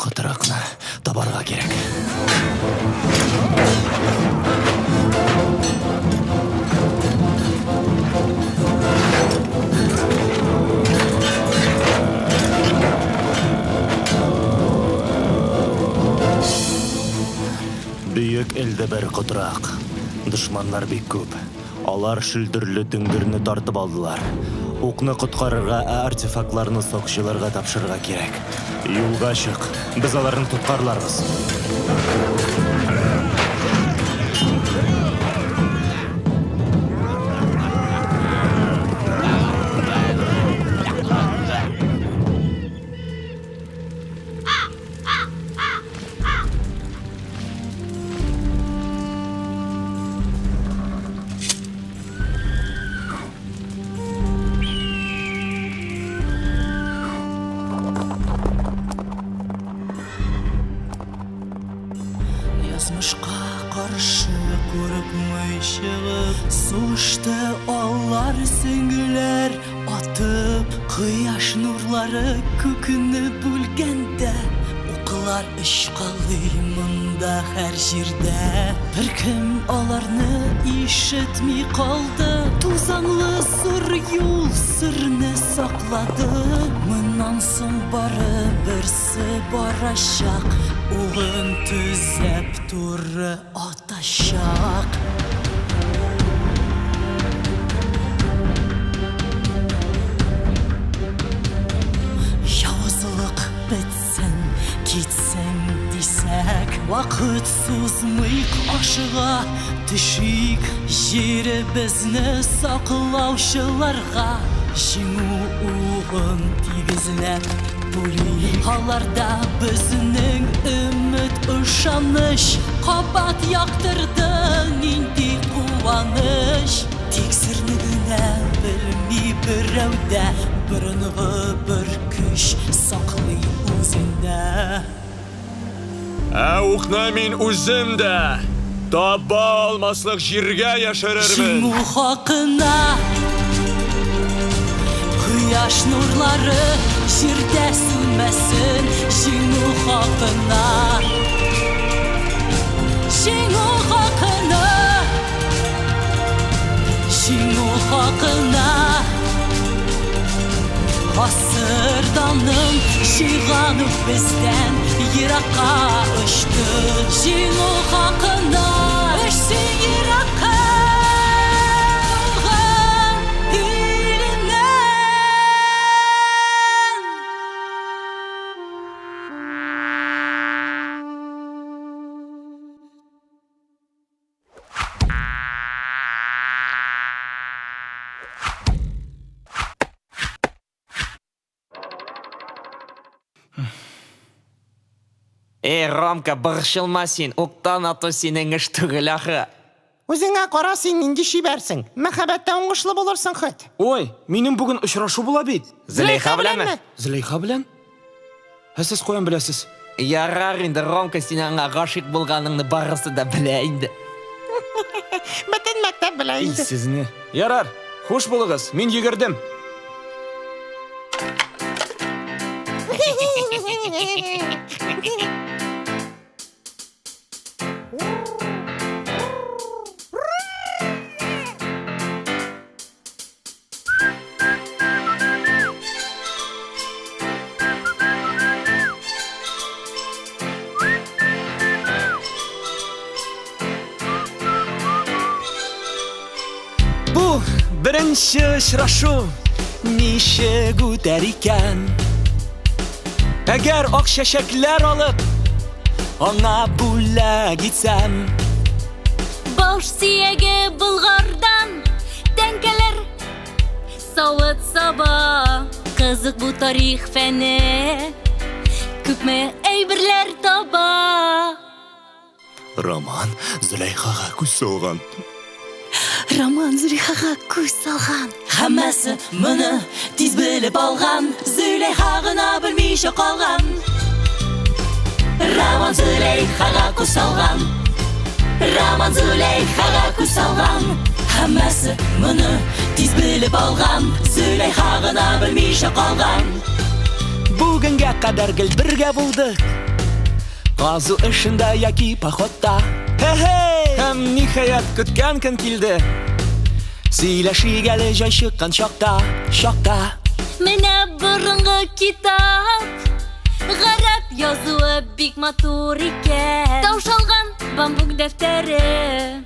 Котыракны табарга кирәк. Бөек Элдебер Котырак. Дошманнар бик күп. Алар шөлдерле дөңгерне тартып алдылар. Укны коткарырга, ә артефактларны сакчыларга тапшырырга кирәк. Юлга чык, без аларны тоткарларбыз. Язмышка каршы курыкмый чыгып, Сугышты алар сөңгеләр атып, Кояш нурлары күкне бүлгәндә, Уклар очкалый монда һәр җирдә. Беркем аларны ишетми калды, Тузанлы зур юл серне саклады. Моннан соң бары берсе барачак, Угын төзәп туры атачак. Явызлык бетсен, китсен дисәк, Вакыт сузмыйк, ашыга төшик. Җиребезне саклаучыларга Җиңү угын тигезләп бүлик. Аларда безнең өмет, ышаныч, Кабат яктырды нинди куаныч. Тик серне генә белми берәү дә, Борынгы бер көч саклый үзендә. Ә укны мин үзем дә таба алмаслык җиргә яшерермен. Җиңү хакына Кояш нурлары җирдә сүнмәсен. Җиңү хакына, Җиңү хакына, Җиңү хакына. Гасыр данын җыйган ук бездән еракка очты. Җиңү хакына очсын еракка туган илемнән. Эй, Ромка, борчылма син, уктан ату синең эш түгел, ахры. Үзеңә кара син, нинди чибәрсең. Мәхәббәттә уңышлы булырсың хет. Ой, минем бүген очрашу була бит. Зөләйха беләнме? Зөләйха белән? Ә сез каян беләсез? Ярар инде, Ромка, син аңа гашыйк булганыңны барысы да белә инде. Бөтен мәктәп белә инде. Сезне. Ярар, хуш булыгыз, мин йөгердем. Бу беренче очрашу ничек үтәр икән? Әгәр ак чәчәкләр алып, аңа бүләк итсәм. Баш сөяге Болгардан, тәңкәләр, савыт-саба. Кызык бу тарих фәне, күпме әйберләр таба. Роман Зөләйхага күз салган. Роман Зөләйхага күз салган. Һәммәсе моны тиз белеп алган, Зөләйха гына белмичә калган. Роман Зөләйхага күз салган. Роман Зөләйхага күз салган. Һәммәсе моны тиз белеп алган, Зөләйха гына белмичә калган. Бүгенгә кадәр гел бергә булдык. Казу эшендә яки походта. Хе-хей! Һәм ниһаять көткән көн килде. Сөйләшик әле җай чыккан чакта, чакта. Менә борынгы китап. Гарәп язуы бик матур икән. Таушалган бамбук дәфтәре.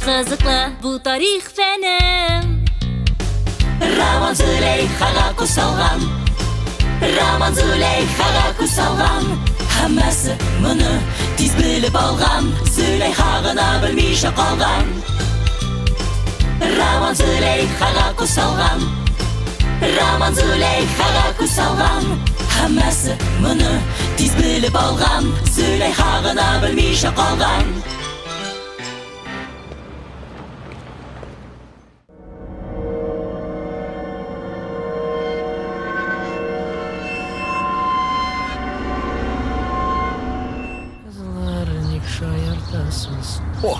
Кызыклы бу тарих фәне. Роман Зөләйхага күз салган. Роман Зөләйхага күз салган. Һәммәсе моны тиз белеп алган, Зөләйха гына белмичә калган. Роман Зөләйхага күз салган. Роман Зөләйхага күз салган. Һәммәсе моны тиз белеп алган, Зөләйха гына белмичә калган. Кызлар, ник шаяртасыз? О!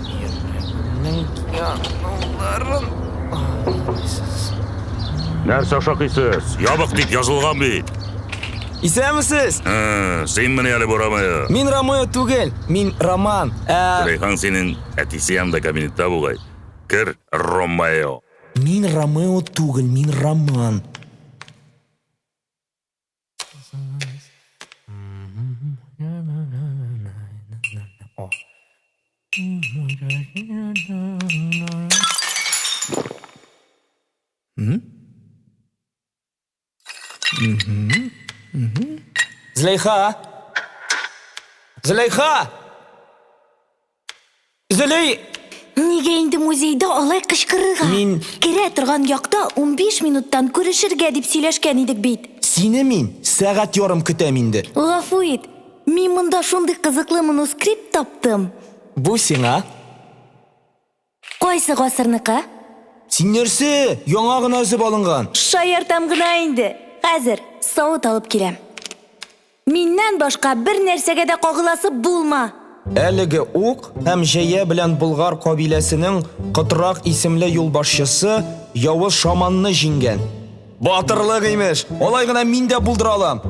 Йөрәгемнең януларын аңламыйсыз. Нәрсә шакыйсыз? Ябык дип язылган бит. Исәнмесез! Синмени әле бу Ромео? Мин Ромео түгел, мин Роман. Ә... Зөләйхаң синең әтисе янында кабинетта бугай. Кер, Ромео. Мин Ромео түгел, мин Роман. Зөләйха! Зөләйха! Зөләй! Нигә инде музейда алай кычкырырга? Мин- Керә торган якта 15 минуттан күрешергә дип сөйләшкән идек бит. Сине мин сәгать ярым көтәм инде. Гафу ит, мин монда шундый кызыклы манускрипт таптым. Бу сиңа. Кайсы гасырныкы? Син нәрсә? Яңа гына өзеп алынган. Шаяртам гына инде. Хәзер савыт алып киләм. Миннән башка бер нәрсәгә дә кагыласы булма. Әлеге ук һәм җәя белән Болгар кабиләсенең Котрак исемле юлбашчысы явыз шаманны җиңгән. Батырлык, имеш! Алай гына мин дә булдыра алам!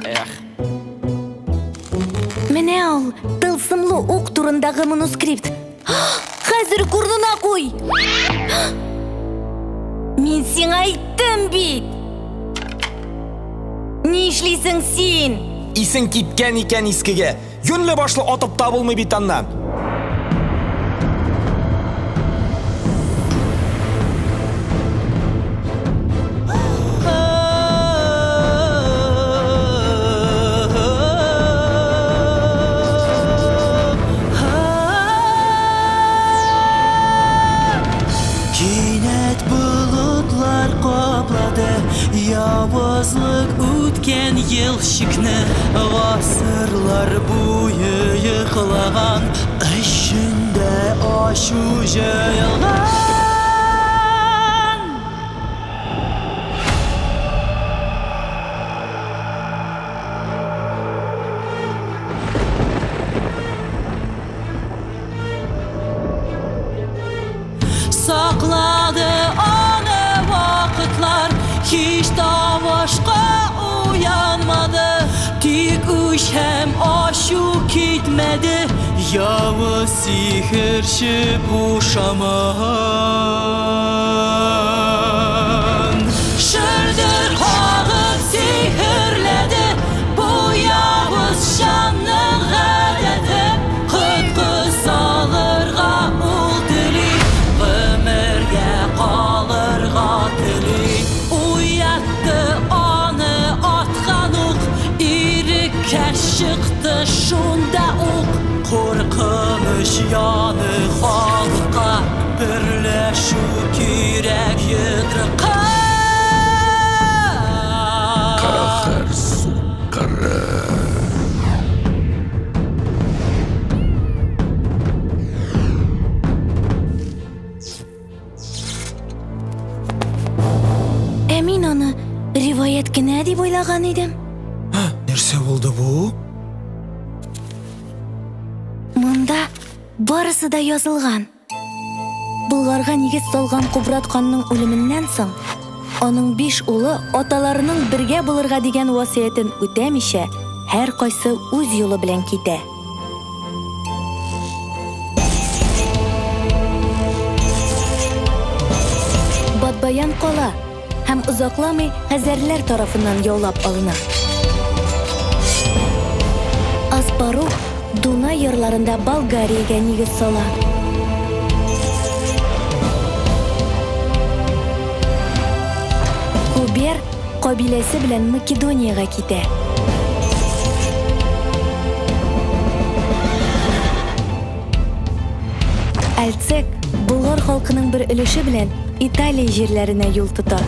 Эх. Менә ул, тылсымлы ук турындагы манускрипт. Хәзер үк урынына куй! Мин сиңа әйттем бит! Нишлисең син? Исең киткән икән искегә. Юньле башлы атып та булмый бит аннан. Кинәт болытлар каплады Явызлык үткән ел чикне Гасырлар буе йоклаган Эчендә ачу җыелган. Саклады аны вакытлар, һич тавышка уянмады. Тик үч һәм ачу китмәде, явыз сихерче бу шаман. Шөлдер кагып сихерләде бу явыз. Йөккә чыкты шунда ук Куркыныч яны халыкка Берләшү кирәк йодрыкка Каһәр суккыры. Ә мин аны риваять кенә дип уйлаган идем. Нәрсә булды бу? Монда барысы да язылган. Болгарга нигез салган Кубрат ханның үлеменнән соң, аның биш улы аталарының бергә булырга дигән васыятен үтәмичә, һәркайсы үз юлы белән китә. Батбаян кала һәм озакламый хәзәрләр тарафыннан яулап алына. Аспарух Дунай ярларында Болгариягә нигез сала. Кубер кабиләсе белән Македониягә китә. Альцек болгар халкының бер өлеше белән Италия җирләренә юл тота.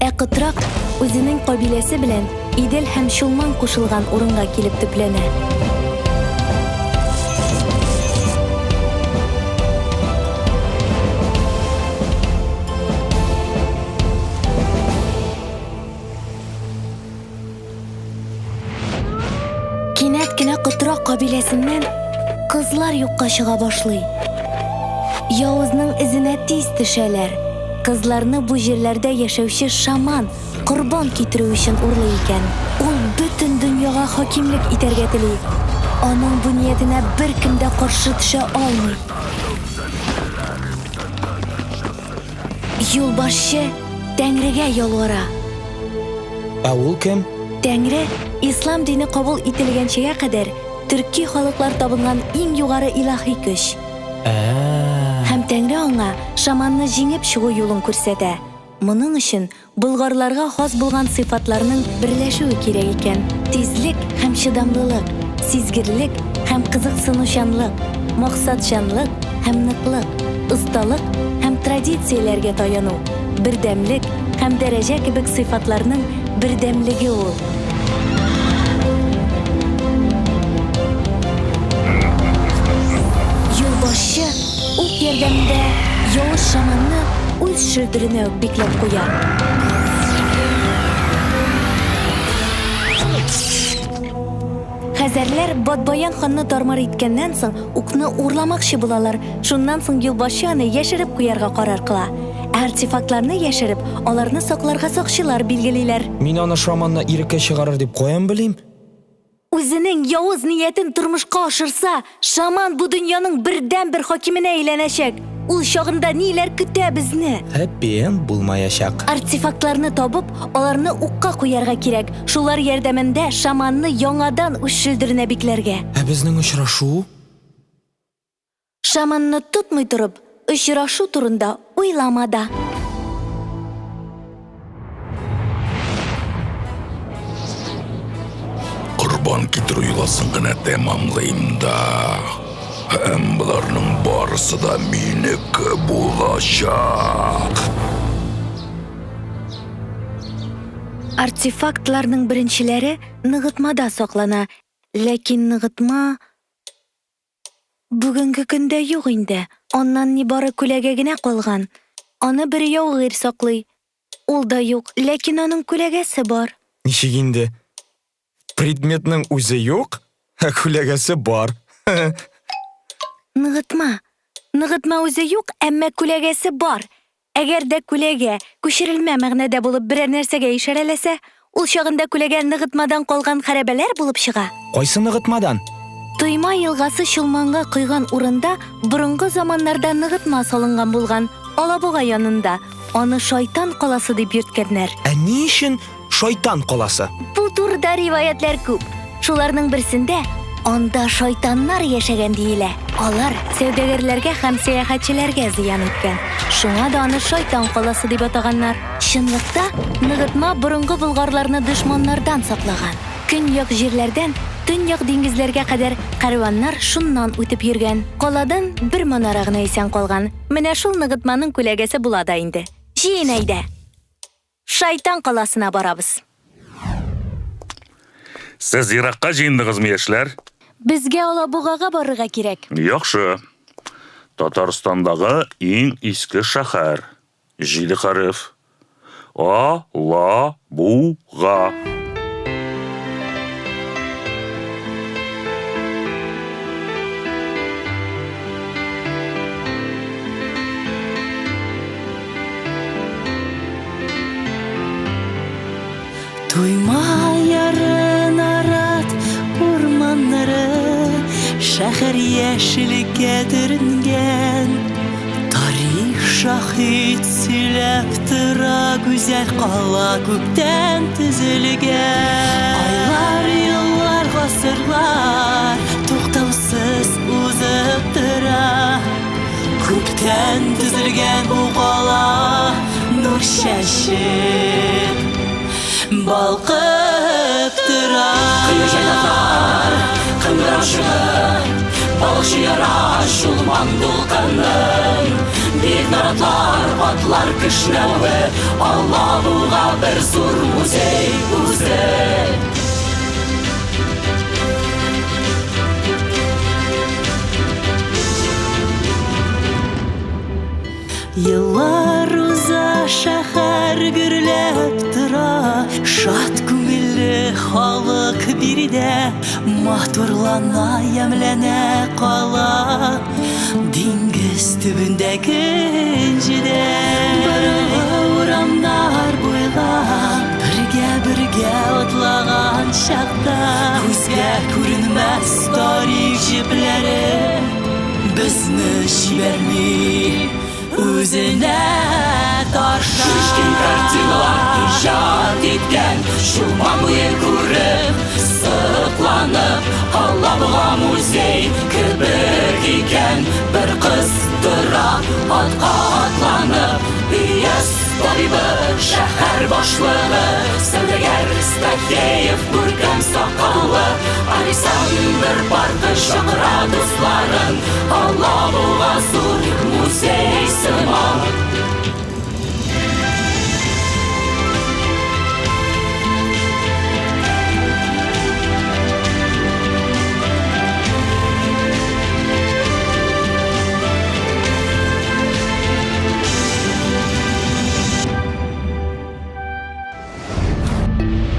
Ә Кытрак үзенең кабиләсе белән Идел һәм Чулман кушылган урынга килеп төпләнә. Кинәт кенә Котрак кабиләсеннән кызлар юкка чыга башлый. Явызның эзенә тиз төшәләр. Кызларны бу җирләрдә яшәүче шаман корбан китерү өчен урлый икән. Ул бөтен дөньяга хакимлек итәргә тели. Аның бу ниятенә беркем дә каршы төшә алмый. Юлбашчы Тәңрегә ялвара. Ә ул кем? Тәңре, ислам дине кабул ителгәнчегә кадәр, төрки халыклар табынган иң югары илаһи көч. Ә. Һәм Тәңре аңа шаманны җиңеп чыгу юлын күрсәтә. Моның өчен Болгарларга хас булган сыйфатларның берләшүе кирәк икән, тизлек һәм чыдамлылык, сизгерлек һәм кызыксынучанлык, максатчанлык һәм ныклык, осталык һәм традицияләргә таяну, бердәмлек һәм дәрәҗә кебек сыйфатларның бердәмлеге ул. Юлбашчы Ук ярдәмендә явыз шаманны үз шөлдеренә үк бикләп куя. Хәзәрләр Батбаян ханны тармар иткәннән соң укны урламакчы булалар. Шуннан соң юлбашчы аны яшереп куярга карар кыла. Ә артефактларны яшереп, аларны сакларга сакчылар билгелиләр. Мин аны шаманны иреккә чыгарыр дип каян белим? Үзенең явыз ниятен тормышка ашырса, шаман бу дөньяның бердәнбер хакименә әйләнәчәк. Ул чагында ниләр көтә безне? Хэппи-энд булмаячак. Артефактларны табып, аларны укка куярга кирәк. Шулар ярдәмендә шаманны яңадан үз шөлдеренә бикләргә. Ә безнең очрашу? Шаманны тотмый торып, очрашу турында уйлама да. Корбан китерү йоласын гына тәмамлыйм да. Һәм боларның барысы да минеке булачак. Артефактларның беренчеләре ныгытмада саклана, ләкин ныгытма Бүгенге көндә юк инде. Аннан нибары күләгә генә калган. Аны бер яугир саклый. Ул да юк, ләкин аның күләгәсе бар. Ничек инде? Предметның үзе юк, ә күләгәсе бар. Ныгытма. Ныгытма үзе юк, әмма күләгәсе бар. Әгәр дә күләгә күчерелмә мәгънәдә булып берәр нәрсәгә ишарәләсә, ул чагында күләгә ныгытмадан калган хәрабәләр булып чыга. Кайсы ныгытмадан? Тойма елгасы Чулманга койган урында борынгы заманнарда ныгытма салынган булган, Алабуга янында. Аны Шайтан каласы дип йөрткәннәр. Ә ни өчен Шайтан каласы? Бу турыда риваятьләр күп. Шуларның берсендә анда шайтаннар яшәгән диелә. Алар сәүдәгәрләргә һәм сәяхәтчеләргә зыян иткән. Шуңа да аны Шайтан каласы дип атаганнар. Чынлыкта, ныгытма борынгы болгарларны дошманнардан саклаган. Көньяк җирләрдән төньяк диңгезләргә кадәр кәрваннар шуннан үтеп йөргән. Каладан бер манара гына исән калган. Менә шул ныгытманың күләгәсе була да инде. Җыен әйдә! Шайтан каласына барабыз. Сез еракка җыендыгызмы, яшьләр? Безгә Алабугага барырга кирәк. Яхшы. Татарстандагы иң иске шәһәр. Җиде хәреф. А, ла, бу, га. Туйма яры нарат урманнары, Шәһәр яшеллеккә төренгән. Тарих шаһит сөйләп тора, Гүзәл кала күптән төзелгән. Айлар, еллар, гасырлар Туктаусыз узып тора. Күптән төзелгән бу кала Нур чәчеп, балкып тора. Кыю җайдаклар, кыңгырау чыңы, Балыкчы яра Чулман дулкынын. Биек наратлар, атлар кешнәве, Алабуга бер зур музей үзе. Еллар уза, шәһәр гөрләп тора, Шат күңелле халык биредә Матурлана, ямьләнә кала Диңгез төбендәге энҗедә. Борынгы урамнар буйлап Бергә-бергә атлаган чакта Күзгә күренмәс тарих җепләре Безне җибәрми үзенә тарта. Шишкин картиналар иҗат иткән Чулман буе күреп, сокланып, Алабуга музей кебек икән. Бер кыз тора атка атланып, Өяз табибы, шәһәр башлыгы, Сәүдәгәр Стахеев күркәм сакаллы, Александр паркы чакыра дусларын, Алабуга зур музей сыман.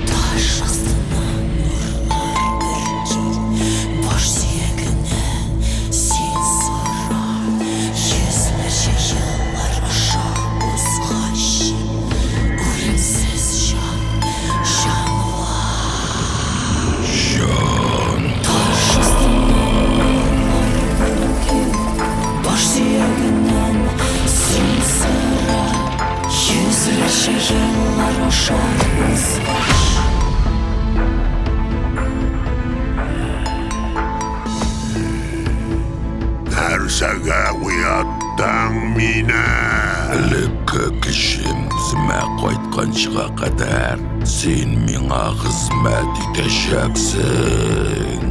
Таш астыннан нурлар бөрки, Баш сөягеннән син сора. Йөзләрчә еллар аша узгач, Үлемсез җан җанлар. Таш астыннан нурлар бөрки, Баш сөягеннән син сора. Йөзләрчә еллар аша узгач. Нәрсәгә уяттың мине? Элекке көчем үземә кайтканчыга кадәр син миңа хезмәт итәчәксең.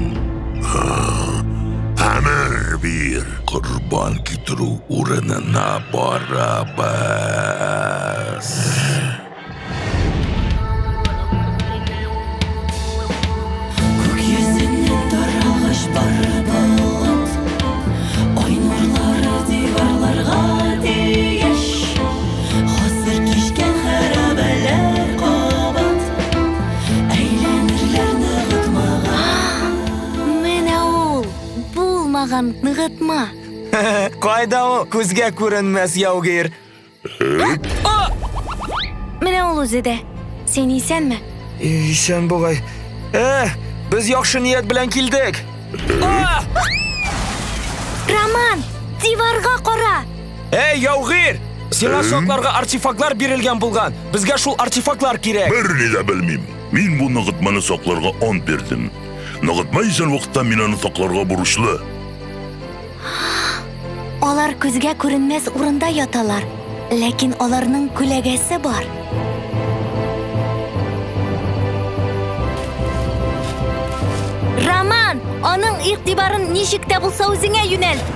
Әмер бир. Корбан китерү урынына барабыз. Күк йөзеннән таралгач бар болыт, Ай нурлары диварларга тигәч, Гасыр кичкән хәрабәләр кабат Әйләнерләр ныгытмага. Менә ул, булмаган ныгытма. Кайда ул күзгә күренмәс яугир? Менә ул үзе дә. Син исәнме? Исән бугай. Э, без яхшы ният белән килдек. Роман, диварга кара! Эй, яугир! Сиңа сакларга артефактлар бирелгән булган. Безгә шул артефактлар кирәк. Берни дә белмим. Мин бу ныгытманы сакларга ант бирдем. Ныгытма исән вакытта мин аны сакларга бурычлы. Алар күзгә күренмәс урында яталар, ләкин аларның күләгәсе бар. Роман, аның игътибарын ничек тә булса үзеңә юнәлт.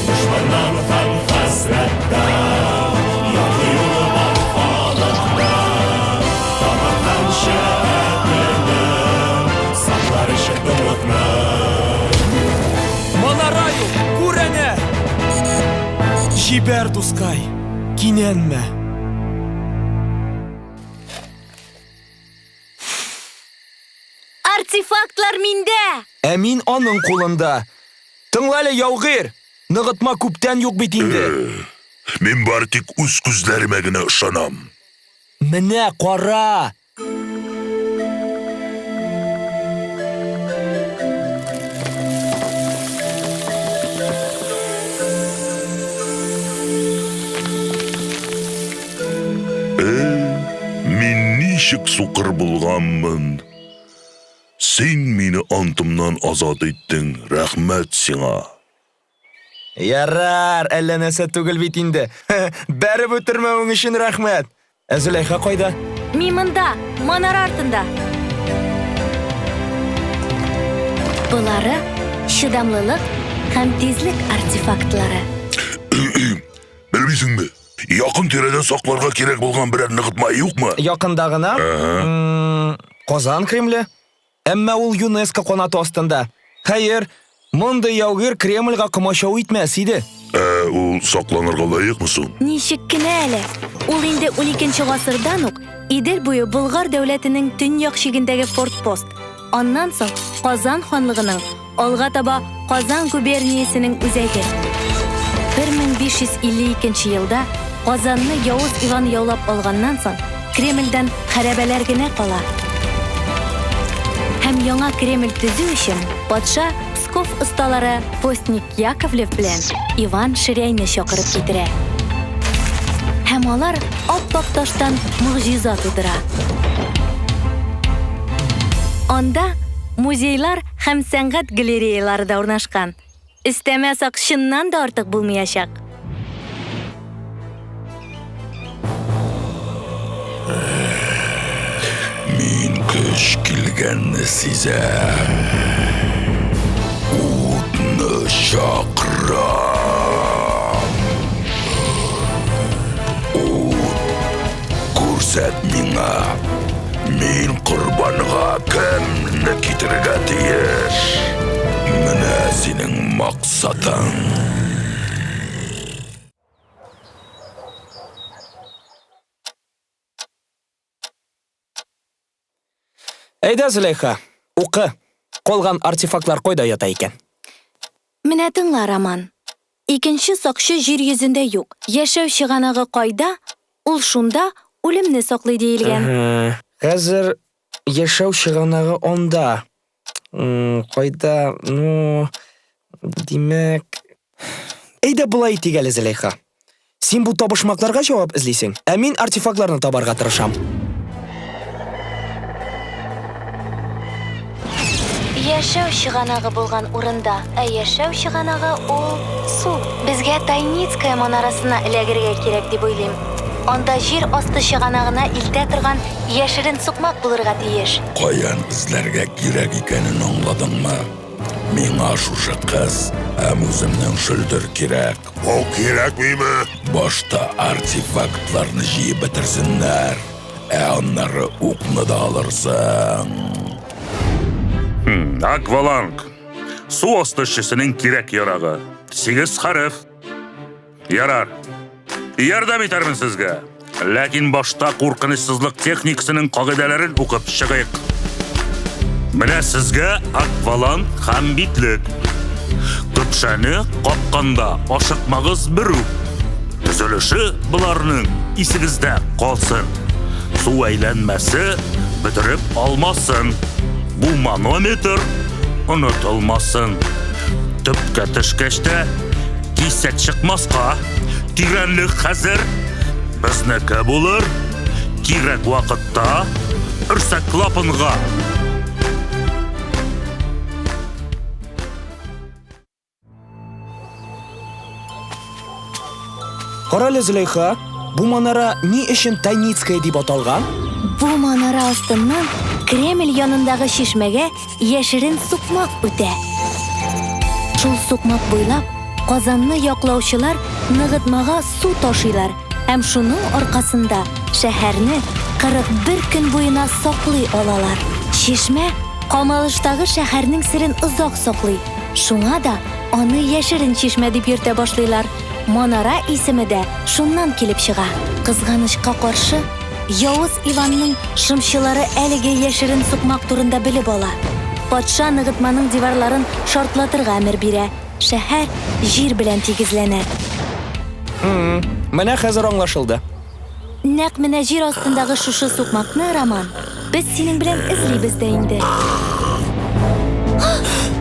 Дошманнан һәм хәсрәттән Якты юлы бар халыкта Таң атканчы әтлене Саклар өчен тынлыкны. Манара юк, күр әнә! Җибәр, дускай, кинәнмә. Артефактлар миндә! Ә мин аның кулында. Тыңла әле, яугир! Ныгытма күптән юк бит инде. Мин бары тик үз күзләремә генә ышанам. Менә, кара! Э, мин ничек сукыр булганмын? Син мине антымнан азат иттең, рәхмәт сиңа. Ярар, әллә нәрсә түгел бит инде. Бәреп үтермәвең өчен рәхмәт. Ә Зөләйха кайда? Мин монда, манара артында. Болары чыдамлылык һәм тизлек артефактлары. Белмисеңме? Якын тирәдә сакларга кирәк булган берәр ныгытма юкмы? Якында гына. Казан Кремле. Әмма ул ЮНЕСКО канаты астында. Хәер, мондый яугир Кремльгә комачау итмәс иде. Ә ул сакланырга лаекмы соң? Ничек кенә әле! Ул инде уникенче гасырдан ук Идел буе Болгар дәүләтенең төньяк чигендәге фортпост, аннан соң Казан ханлыгының, алга таба Казан губерниясенең үзәге. 1552 елда Казанны Явыз Иван яулап алганнан соң, Кремльдән хәрабәләр генә кала. Һәм яңа Кремль төзү өчен патша Псков осталары Постник Яковлев белән Иван Ширяйны чакырып китерә. Һәм алар ап-ак таштан могҗиза тудыра. Анда музейлар һәм сәнгать галереялары да урнашкан. Өстәмә сак чыннан да артык булмыячак. Мин көч килгәнне сизәм. Утны чакырам. Ут, күрсәт миңа. Мин корбанга кемне китерергә тиеш? Менә синең максатың. Әйдә, Зөләйха, укы. Калган артефактлар кайда ята икән? Менә тыңла, Роман. Икенче сакчы җир йөзендә юк. Яшәү чыганагы кайда, ул шунда үлемне саклый диелгән. Хәзер яшәү чыганагы анда. Кайда, ну, димәк... Әйдә болай итик әле, Зөләйха. Син бу табышмакларга җавап эзлисең, ә мин артефактларны табарга тырышам. Яшәү чыганагы булган урында, ә яшәү чыганагы ул су. Безгә Тайницкая манарасына эләгергә кирәк дип уйлыйм. Анда җир асты чыганагына илтә торган яшерен сукмак булырга тиеш. Каян эзләргә кирәк икәнен аңладыңмы? Миңа шушы кыз һәм үземнең шөлдер кирәк. Ул кирәкмиме? Башта артефактларны җыеп бетерсеннәр, ә аннары укны да алырсың. Хм, акваланг. Су асты эшчесенең кирәк-ярагы. Сигез хәреф. Ярар. Ярдәм итәрмен сезгә. Ләкин башта куркынычсызлык техникасының кагыйдәләрен укып чыгыйк. Менә сезгә акваланг һәм битлек. Көпшәне капканда ашыкмагыз берүк. Төзелеше боларның исегездә калсын. Су әйләнмәсе бетереп алмасын. Бу манометр онытылмасын. Төпкә төшкәч тә кисәк чыкмаска, тирәнлек хәзер безнеке булыр. Кирәк вакытта өрсәк клапанга. Карале, Зөләйха, бу манара ни өчен Тайницкая дип аталган? Бу манара астыннан Кремль янындагы чишмәгә яшерен сукмак үтә. Шул сукмак буйлап Казанны яклаучылар ныгытмага су ташыйлар һәм шуның аркасында шәһәрне 41 көн буена саклый алалар. Чишмә камалыштагы шәһәрнең серен озак саклый, шуңа да аны яшерен чишмә дип йөртә башлыйлар. Манара исеме дә шуннан килеп чыга. Кызганычка каршы, Явыз Иванның шымчылары әлеге яшерен сукмак турында белеп ала. Патша ныгытманың диварларын шартлатырга әмер бирә, шәһәр җир белән тигезләнә. Менә хәзер аңлашылды. Нәкъ менә җир астындагы шушы сукмакны, Роман, без синең белән эзлибез дә инде.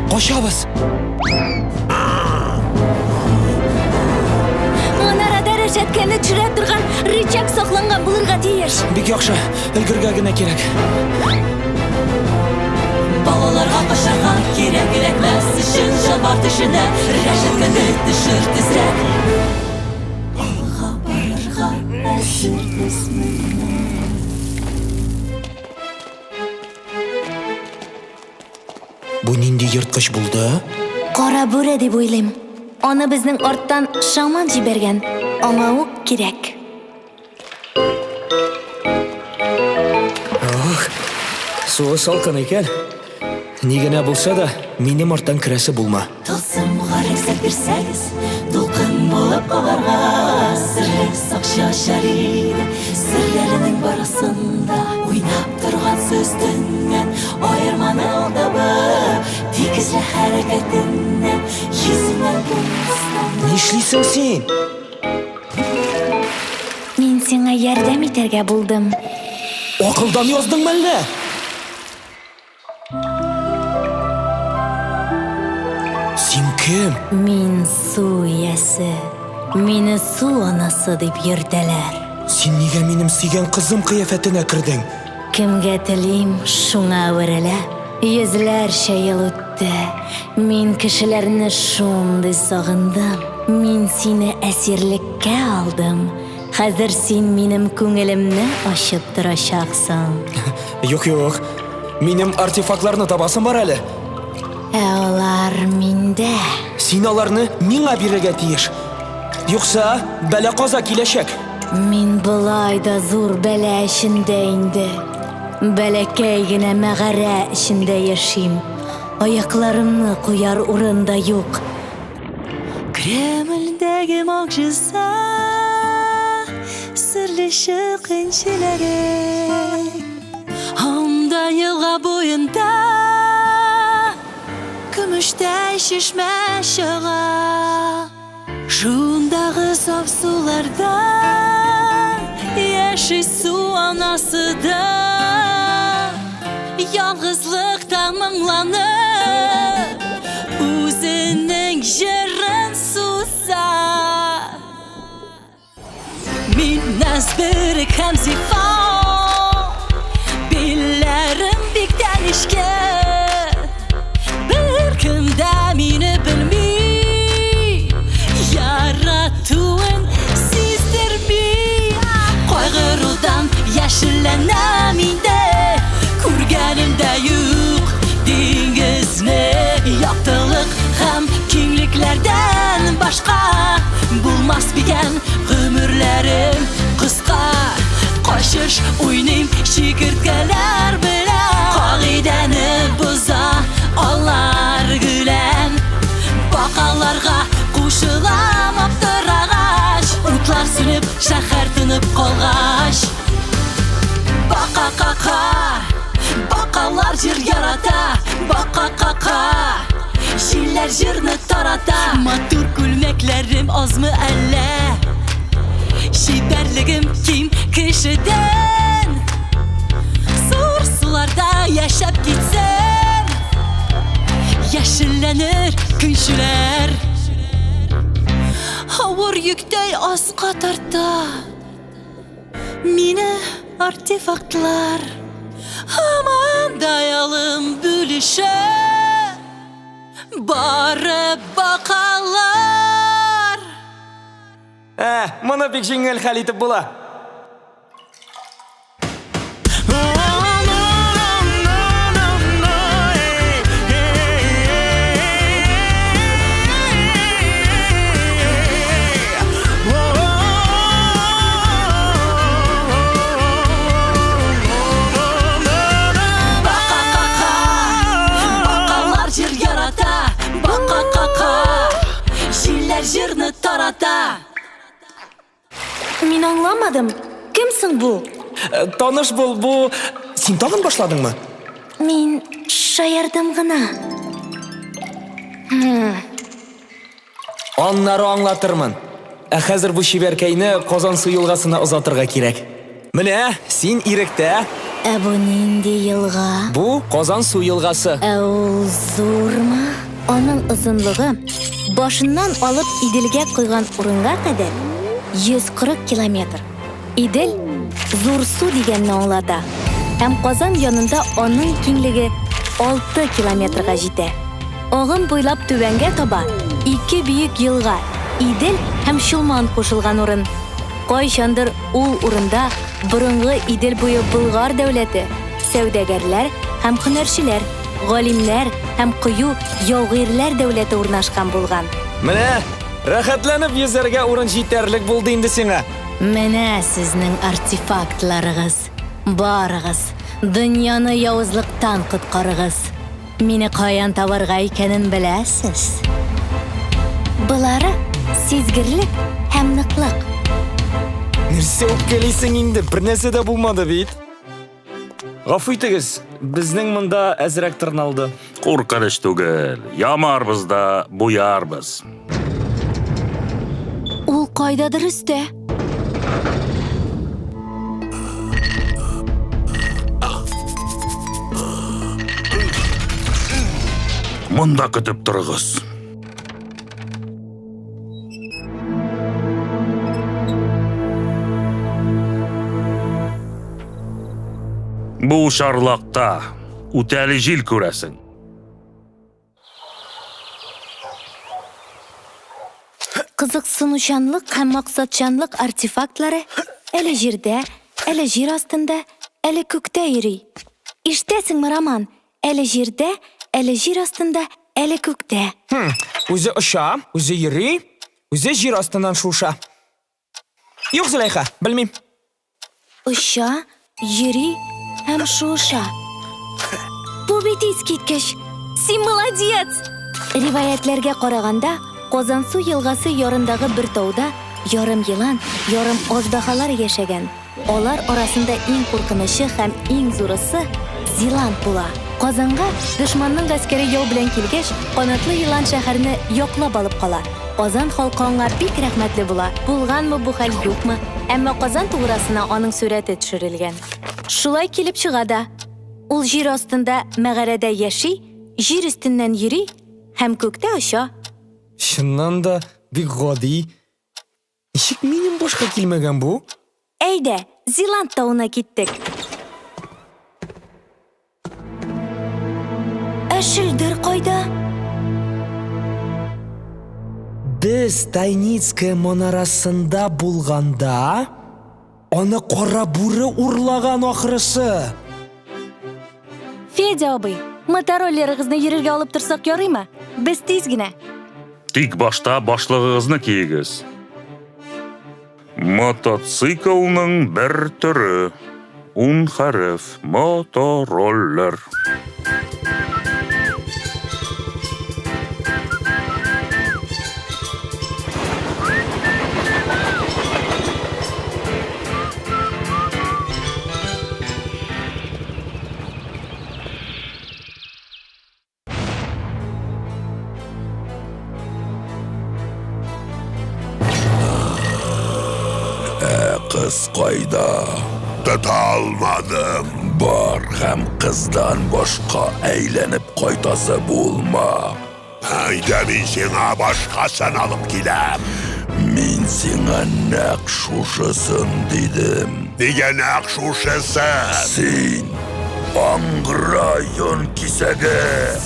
Качабыз! Манарада рәшәткәне төшерә торган рычаг сакланган булырга тиеш. Бик яхшы, өлгергә генә кирәк. Балаларга качарга кирәк, эләкмәс өчен җанвар төшенә рәшәткәне төшер тизрәк. Алга барырга әзербез менә. Бу нинди ерткыч булды? Кара бүре дип уйлыйм. Аны безнең арттан шаман җибәргән. Аңа ук кирәк. Ох, суы салкын икән. Ни генә булса да, минем арттан керәсе булма. Тылсымга рөхсәт бирсәгез, дулкын булып агарга, серле сакчы ачар иде серләренең барысын да. Уйнап торган сүз төннән аерманы ул табып, тигезле хәрәкәтеннән, йөзеннән булмастан. Нишлисең син? Мин сиңа ярдәм итәргә булдым. Акылдан яздың мәллә? Син кем? Мин су иясе. Мине су анасы дип йөртәләр. Син нигә минем сөйгән кызым кыяфәтенә кердең? Кемгә телим, шуңа әверелә. Йөзләрчә ел үтте. Мин кешеләрне шундый сагындым. Мин сине әсирлеккә алдым. Хәзер син минем күңелемне ачып торачаксың. Юк, юк. Минем артефактларны табасым бар әле. Ә алар миндә. Син аларны миңа бирергә тиеш. Юкса, бәла-каза киләчәк. Мин болай да зур бәла эчендә инде. Бәләкәй генә мәгарә эчендә яшим. Аякларымны куяр урын да юк. Кремльдәге могҗиза, серле чык энҗеләре. Анда елга буенда көмештәй чишмә чыга. Шундагы саф суларда яши су анасы да. Ялгызлыкта моңланып, үзенең җырын суза. Мин нәзберек һәм зифа, билләрем бик тә нечкә. Беркем дә мине белми, яратуын сиздерми. Кайгырудан яшелләнәм инде, күргәнем дә юк диңгезне. Яктылык һәм киңлекләрдән башка булмас микән гомерләрем кыска. Качыш уйныйм чикерткәләр белән, кагыйдәне боза алар гүлән. Бакаларга кушылам аптырагач, утлар сүнеп, шәһәр тынып калгач. Бака-кака, бакалар җыр ярата, бака-кака, җилләр җырны тарата. Матур күлмәкләрем азмы әллә? Чибәрлегем ким кешедән. Зур суларда яшәп китсәм, яшелләнер көнчеләр. Авыр йөктәй аска тарта мине артефактлар. Һаман да ялым бүлешә бары бакалар. Ә, моны бик җиңел хәл итеп була. Бака-кака, бакалар җыр ярата, бака-кака, җилләр җырны тарата. Мин аңламадым, кем соң бу? Э, таныш бул, бу... Син тагын башладыңмы? Мин шаярдым гына. Аннары аңлатырмын. Ә хәзер бу чибәркәйне Казансу елгасына озатырга кирәк. Менә, син иректә. Ә бу нинди елга? Бу Казансу елгасы. Ә ул зурмы? Аның озынлыгы башыннан алып Иделгә койган урынга кадәр 140 километр. Идел зур су дигәнне аңлата. Һәм Казан янында аның киңлеге 6 километрга җитә. Агым буйлап түбәнгә таба ике бөек елга, Идел һәм Чулман кушылган урын. Кайчандыр ул урында борынгы Идел буе Болгар дәүләте, сәүдәгәрләр һәм һөнәрчеләр, галимнәр һәм кыю яугирләр дәүләте урнашкан булган. Менә, рәхәтләнеп йөзәргә урын җитәрлек булды инде сиңа. Менә сезнең артефактларыгыз. Барыгыз, дөньяны явызлыктан коткарыгыз. Мине каян табарга икәнен беләсез. Болары сизгерлек һәм ныклык. Нәрсә үпкәлисең инде? Бернәрсә дә булмады бит. Гафу итегез, безнең монда әзрәк тырналды. Куркыныч түгел. Ямарбыз да буярбыз. Ул кайдадыр өстә. Монда көтеп торыгыз. Бу шарлакта үтәли җил күрәсең. Кызыксынучанлык һәм максатчанлык артефактлары әле җирдә, әле җир астында, әле күктә йөри. Ишетәсеңме, Роман? Әле җирдә, әле җир астында, әле күктә. Хм, үзе оча, үзе йөри, үзе җир астыннан шуыша. Юк, Зөләйха, белмим. Оча, йөри һәм шуыша. Бу бит искиткеч! Син молодец! Риваятьләргә караганда, Казансу елгасы ярындагы бер тауда ярым елан, ярым аждаһалар яшәгән. Алар арасында иң куркынычы һәм иң зурысы Зилант була. Казанга дошманның гаскәре яу белән килгәч, канатлы елан шәһәрне яклап алып кала. Казан халкы аңа бик рәхмәтле була. Булганмы бу хәл, юкмы, әмма Казан туграсына аның сурәте төшерелгән. Шулай килеп чыга да. Ул җир астында мәгарәдә яши, җир өстеннән йөри һәм күктә оча. Чыннан да, бик гади. Ничек минем башка килмәгән бу? Әйдә, Зилант тавына киттек. Ә шөлдер кайда? Без Тайницкая манарасында булганда, аны кара бүре урлаган ахрысы. Федя абый, мотороллерыгызны йөрергә алып торсак ярыймы? Без тиз генә. Тик башта башлыгыгызны киегез. Мотоциклның бер төре. Ун хәреф. Мотороллер. Ә кыз кайда? Тота алмадым. Бар һәм кыздан башка әйләнеп кайтасы булма. Әйдә мин сиңа башкасын алып киләм. Мин сиңа нәкъ шушысын дидем. Нигә нәкъ шушысын? Син аңгыра йон кисәге.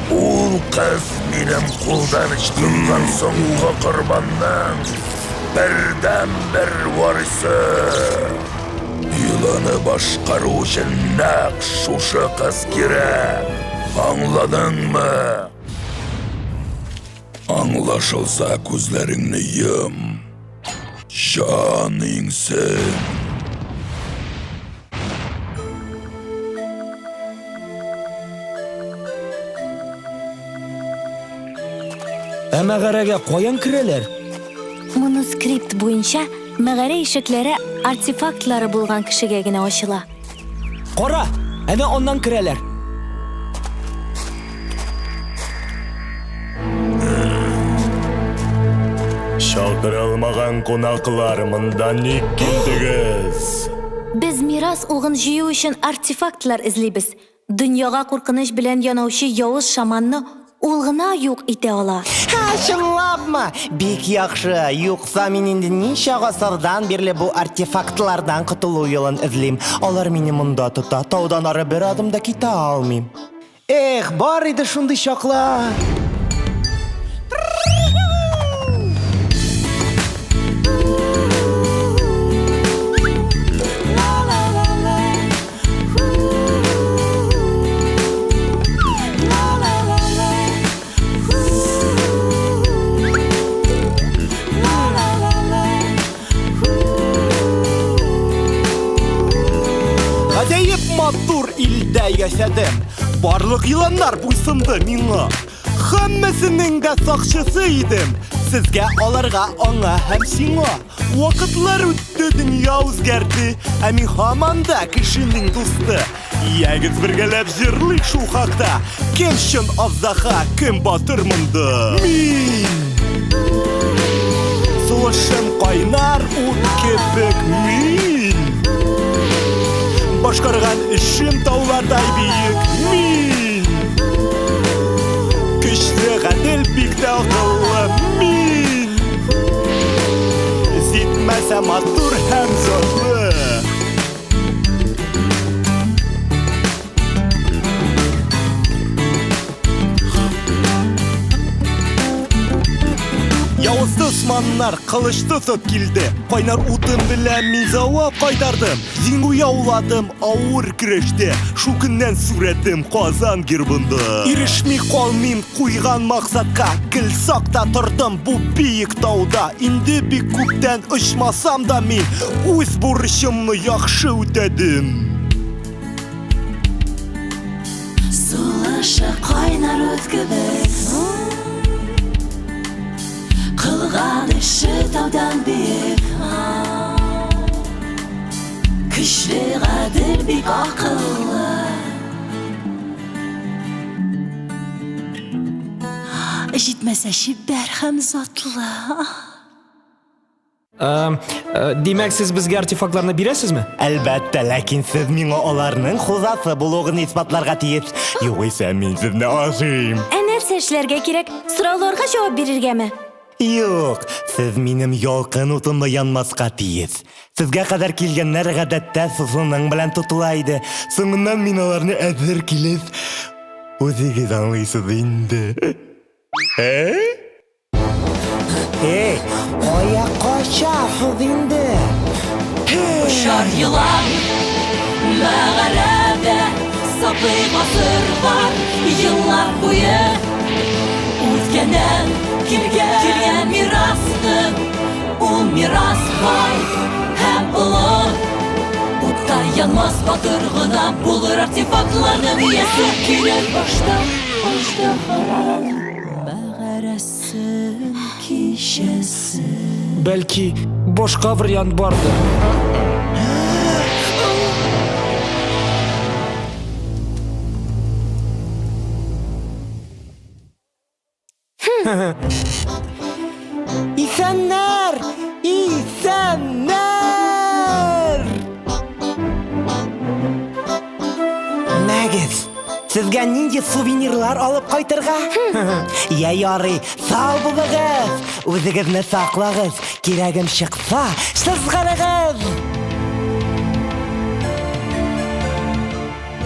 Ул кыз минем кулдан ычкынган соңгы корбанның. бердәнбер варисы. Йоланы башкару өчен нәкъ шушы кыз кирәк. Аңладыңмы? Аңлашылса, күзләреңне йом. Җан иңсен. Ә мәгарәгә каян керәләр? Манускрипт буенча мәгарә ишекләре артефактлары булган кешегә генә ачыла. Кара, әнә аннан керәләр. Чакырылмаган кунаклар, монда ник килдегез? Без мирас угын җыю өчен артефактлар эзлибез. Дөньяга куркыныч белән янаучы явыз шаманны ул гына юк итә ала. Һа, чынлапмы? Бик яхшы. Юкса мин инде ничә гасырдан бирле бу артефактлардан котылу юлын эзлим. Алар мине монда тота, таудан ары бер адым да китә алмыйм. Эх, бар иде шундый чаклар! Гаҗәеп матур илдә яшәдем. Барлык еланнар буйсынды миңа. Һәммәсенең дә сакчысы идем. Сезгә, аларга, аңа һәм сиңа. Вакытлар үтте, дөнья үзгәрде, ә мин һаман да кешенең дусты. Ягез бергәләп җырлыйк шул хакта. Кем чын аздаха, кем батыр монда? Мин! Сулышым кайнар ут кебек мин. Башкарган эшем таулардай биек мин. Көчле, гадел, бик тә акыллы мин. Җитмәсә матур һәм затлы. Явыз дошманнар кылыч тотып килде. Кайнар утым белән мин җавап кайтардым. Җиңү яуладым авыр көрәштә. Шул көннән сурәтем Казан гербында. Ирешми калмыйм куйган максатка. Гел сакта тордым бу биек тауда. Инде бик күптән очмасам да мин үз бурычымны яхшы үтәдем. Сулышы кайнар ут кебек. Кылган эше таудан биек. Көчле, гадел, бик акыллы. Җитмәсә чибәр һәм затлы. Э, димәк, сез безгә артефактларны бирәсезме? Әлбәттә, ләкин сез миңа аларның хуҗасы булуын исбатларга тиеш. Югыйсә мин сезне ашыйм. Ә нәрсә эшләргә кирәк? Сорауларга җавап бирергәме? Юк, сез минем ялкын утымда янмаска тиеш. Сезгә кадәр килгәннәр гадәттә сусының белән тотыла иде. Соңыннан мин аларны әзер килеш үзегез аңлыйсыз инде. Ә? Эй, кая качасыз инде? Очар елан мәгарәдә саклый гасырлар, еллар буе үткәннән килгән килгән мирасны. Ул мирас бай һәм олы. Утта янмас батыр гына булыр артефактларның иясе. Кирәк башта аждаһалар мәгарәсен кичәсе. Бәлки, башка вариант бардыр. Исәннәр! Исәннәр! Мәгез, сезгә нинди сувенирлар алып кайтырга? Я ярый, сау булыгыз! Үзегезне саклагыз, кирәгем чыкса, сызгырыгыз!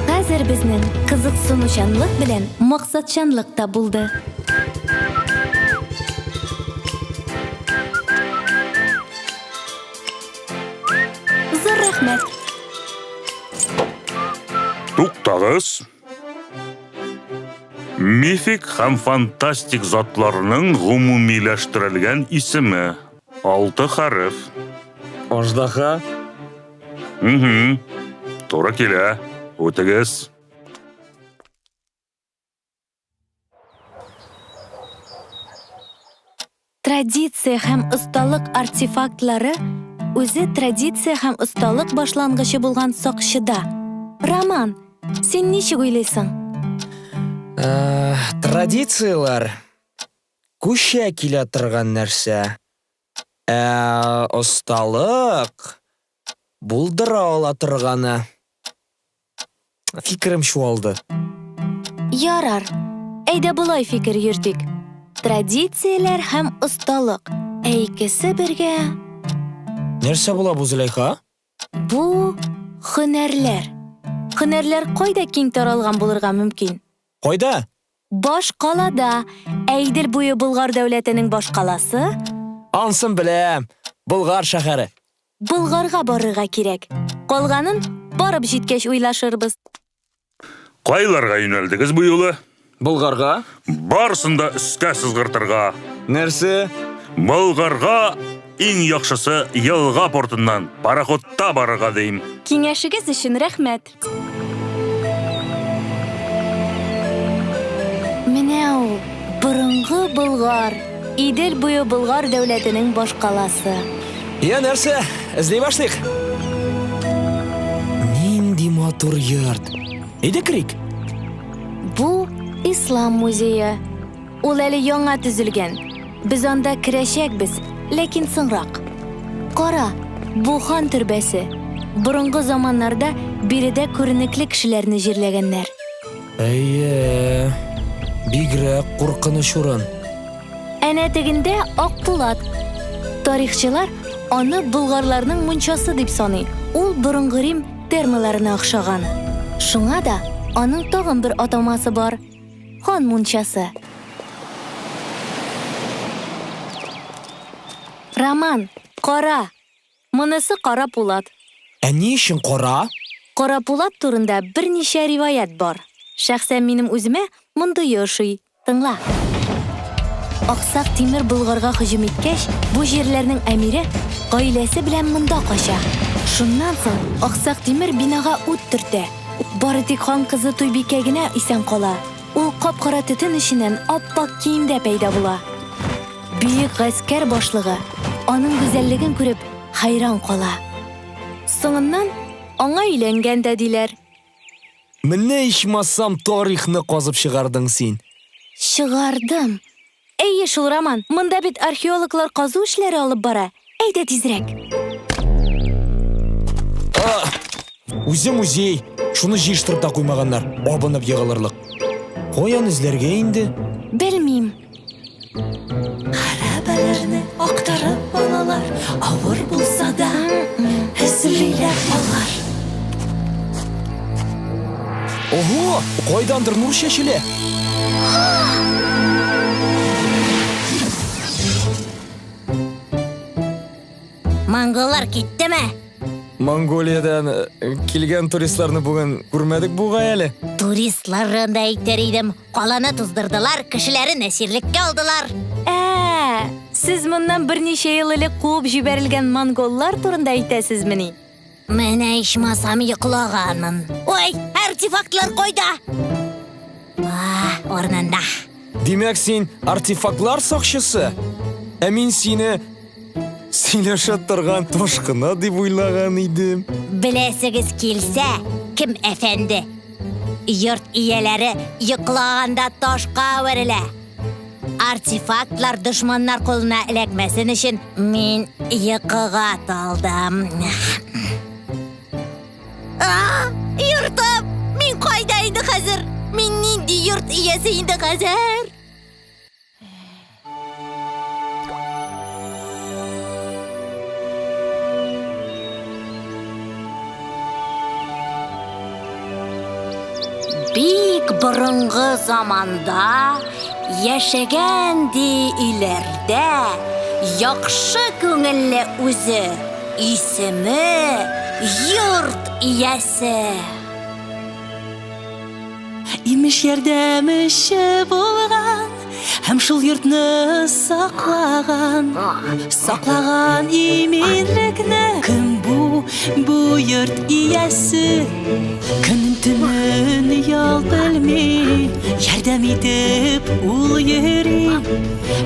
Хәзер безнең кызыксынучанлык белән максатчанлык та булды. Рәхмәт. Туктагыз. Мифик һәм фантастик затларның гомумиләштерелгән исеме. Алты хәреф. Аждаһа? Угу. Туры килә. Үтегез. Традиция һәм осталык артефактлары үзе традиция һәм осталык башлангычы булган сакчыда. Роман, син ничек уйлыйсың? Э, традицияләр күчә килә торган нәрсә. Ә осталык булдыра ала торганы. Фикерем чуалды. Ярар, әйдә болай фикер йөртик. Традицияләр һәм осталык. Ә икесе бергә... Нәрсә була бу, Зөләйха? Бу һөнәрләр. Һөнәрләр кайда киң таралган булырга мөмкин? Кайда? Баш калада. Ә Идел буе Болгар дәүләтенең башкаласы? Ансын беләм. Болгар шәһәре. Болгарга барырга кирәк. Калганын барып җиткәч уйлашырбыз. Кайларга юнәлдегез бу юлы? Болгарга. Барысын да өскә сызгыртырга. Нәрсә? Болгарга иң яхшысы елга портыннан пароходта барырга дим. Киңәшегез өчен рәхмәт. Менә ул, борынгы Болгар, Идел буе Болгар дәүләтенең башкаласы. Я, нәрсә, эзли башлыйк. Нинди матур йорт. Әйдә керик. Бу Ислам музее. Ул әле яңа төзелгән. Без анда керәчәкбез, ләкин соңрак. Кара, бу хан төрбәсе. Борынгы заманнарда биредә күренекле кешеләрне җирләгәннәр. Әйе, бигрәк куркыныч урын. Әнә тегендә Ак Пулат. Тарихчылар аны болгарларның мунчасы дип саный. Ул борынгы Рим термаларына охшаган. Шуңа да аның тагын бер атамасы бар. Хан мунчасы. Роман, кара! Монысы Кара Пулат. Ә ни өчен кара? Кара Пулат турында берничә риваять бар. Шәхсән минем үземә мондые ошый. Тыңла. Аксак Тимер Болгарга һөҗүм иткәч, бу җирләрнең әмире гаиләсе белән монда кача. Шуннан соң Аксак Тимер бинага ут төртә. Бары тик хан кызы Туйбикә генә исән кала. Ул кап-кара төтен эченнән ап-ак киемдә пәйда була. Бөек гаскәр башлыгы, аның гүзәллеген күреп, хәйран кала. Соңыннан аңа өйләнгән дә диләр. Менә ичмасам тарихны казып чыгардың син. Чыгардым. Әйе шул, Роман, монда бит археологлар казу эшләре алып бара. Әйдә тизрәк. Үзе музей, шуны җыештырып та куймаганнар, абынып егылырлык. Каян эзләргә инде? Белмим. Хәрабәләрне актарып алалар, авыр булса да, эзлиләр алар. Ого, кайдандыр нур чәчелә. Монголлар киттеме? Монголиядән э, килгән туристларны бүген күрмәдек бугай әле. Туристларын да әйтер идем. Каланы туздырдылар, кешеләрен әсирлеккә алдылар. Ә, сез моннан берничә ел элек куып җибәрелгән монголлар турында әйтәсезмени? Менә ичмасам йоклаганмын. Ой, артефактлар кайда? А, урынында. Димәк, син артефактлар сакчысы? Ә мин сине сөйләшә торган ташкына дип уйлаган идем. Беләсегез килсә, кем әфәнде? Йорт ияләре йоклаганда ташка әверелә. Артефактлар дошманнар кулына эләкмәсен өчен мин йокыга талдым. А, йортым! Мин кайда инде хәзер? Мин нинди йорт иясе инде хәзер? Бик борынгы заманда яшәгән ди өйләрдә яхшы күңелле үзе. Исеме йорт иясе. Имеш ярдәмче булган һәм шул йортны саклаган. Саклаган иминлекне. Кем бу, бу йорт иясе? Көнен төнен ял белми, ярдәм итеп ул йөри.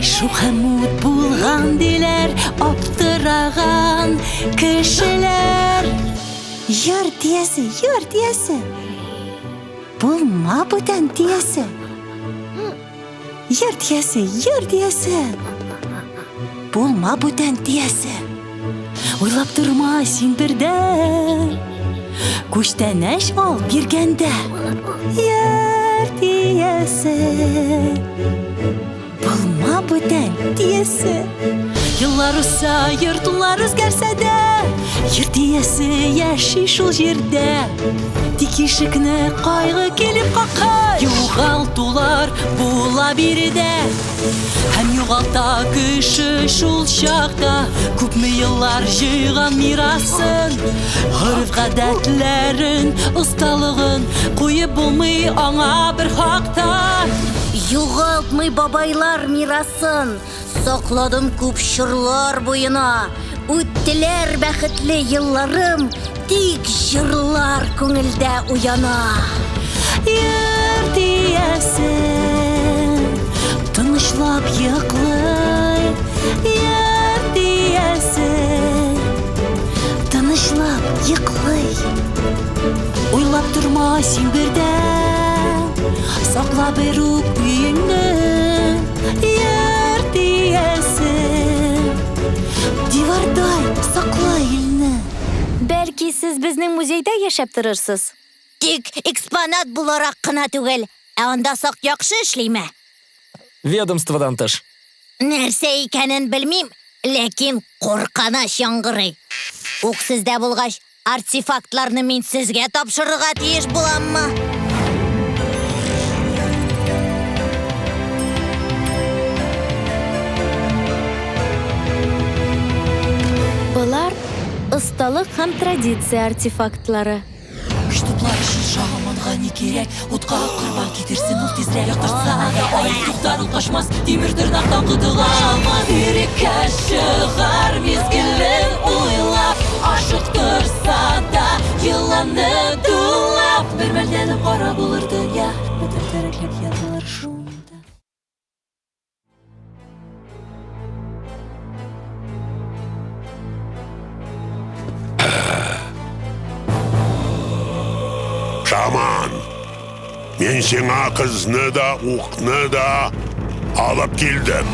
Шук һәм ут булган диләр, аптыраган кешеләр. Йорт иясе, йорт иясе. Булма бүтән тиясе. Йорт иясе, йорт иясе. Булма бүтән тиясе. Уйлап торма син бердә. Күчтәнәч ал биргәндә. Йорт иясе. Булма бүтән тиясе. Еллар узса, йортлар үзгәрсә дә, йорт иясе яши шул җирдә. Тик ишекне кайгы килеп каккан, югалтулар була биредә. Һәм югалта кеше шул чакта күпме еллар җыйган мирасын, гореф-гадәтләрен, осталыгын куеп булмый аңа бер хакта. Югалтмый бабайлар мирасын, Сакладым күп чорлар буена. Үттеләр бәхетле елларым, Тик җырлар күңелдә уяна. Йорт иясе тынычлап йоклый, Йорт иясе тынычлап йоклый. Уйлап торма син бердә, Сакла бер үк өеңне, Йорт иясе дивардай сакла илне. Бәлки, сез безнең музейда яшәп торырсыз? Тик экспонат буларак кына түгел, ә анда сак яхшы эшлиме? Ведомстводан тыш. Нәрсә икәнен белмим, ләкин куркыныч яңгырый. Ук сездә булгач, артефактларны мин сезгә тапшырырга тиеш буламмы? Болар осталык һәм традиция артефактлары. Көч туплар өчен шаманга ни кирәк? Утка корбан китерсен ул тизрәк. Яктыртса да ай туктар ул качмас, тимер тырнактан котыла алмас. Иреккә чыгар мизгелен уйлап, ашыктырса да еланны дулап. Бер мәлдән кара булыр дөнья, бөтен тереклек ятылыр шунда. Шаман, мин сиңа кызны да, укны да алып килдем.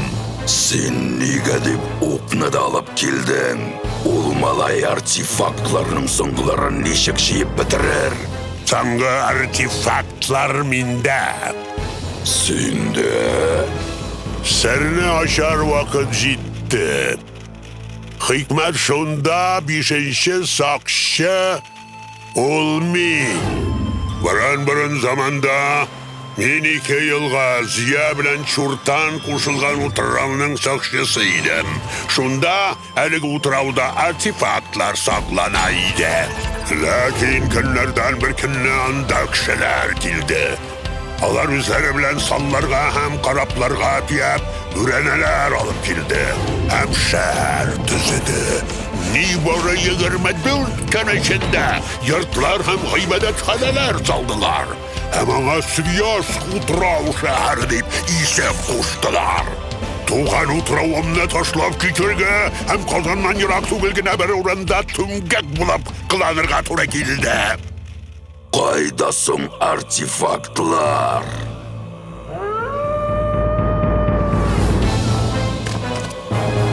Син нигә дип укны да алып килдең? Ул малай артефактларның соңгыларын ничек җыеп бетерер? Соңгы артефактлар миндә. Синдә? Серне ачар вакыт җитте. Хикмәт шунда, бишенче сакчы ул мин. Борын-борын заманда мин ике елга Зөя белән Чуртан кушылган утрауның сакчысы идем. Шунда әлеге утрауда артефактлар саклана иде. Ләкин көннәрдән бер көнне анда кешеләр килде. Алар үзләре белән салларга һәм корабларга төяп бүрәнәләр алып килде һәм шәһәр төзеде. Нибары 24 көн эчендә йортлар һәм гыйбадәтханәләр салдылар. Һәм аңа Свияжск утрау шәһәре дип исем куштылар. Туган утравымны ташлап китергә һәм Казаннан ерак түгел генә бер урында түмгәк булып кыланырга туры килде. Кайда соң артефактлар?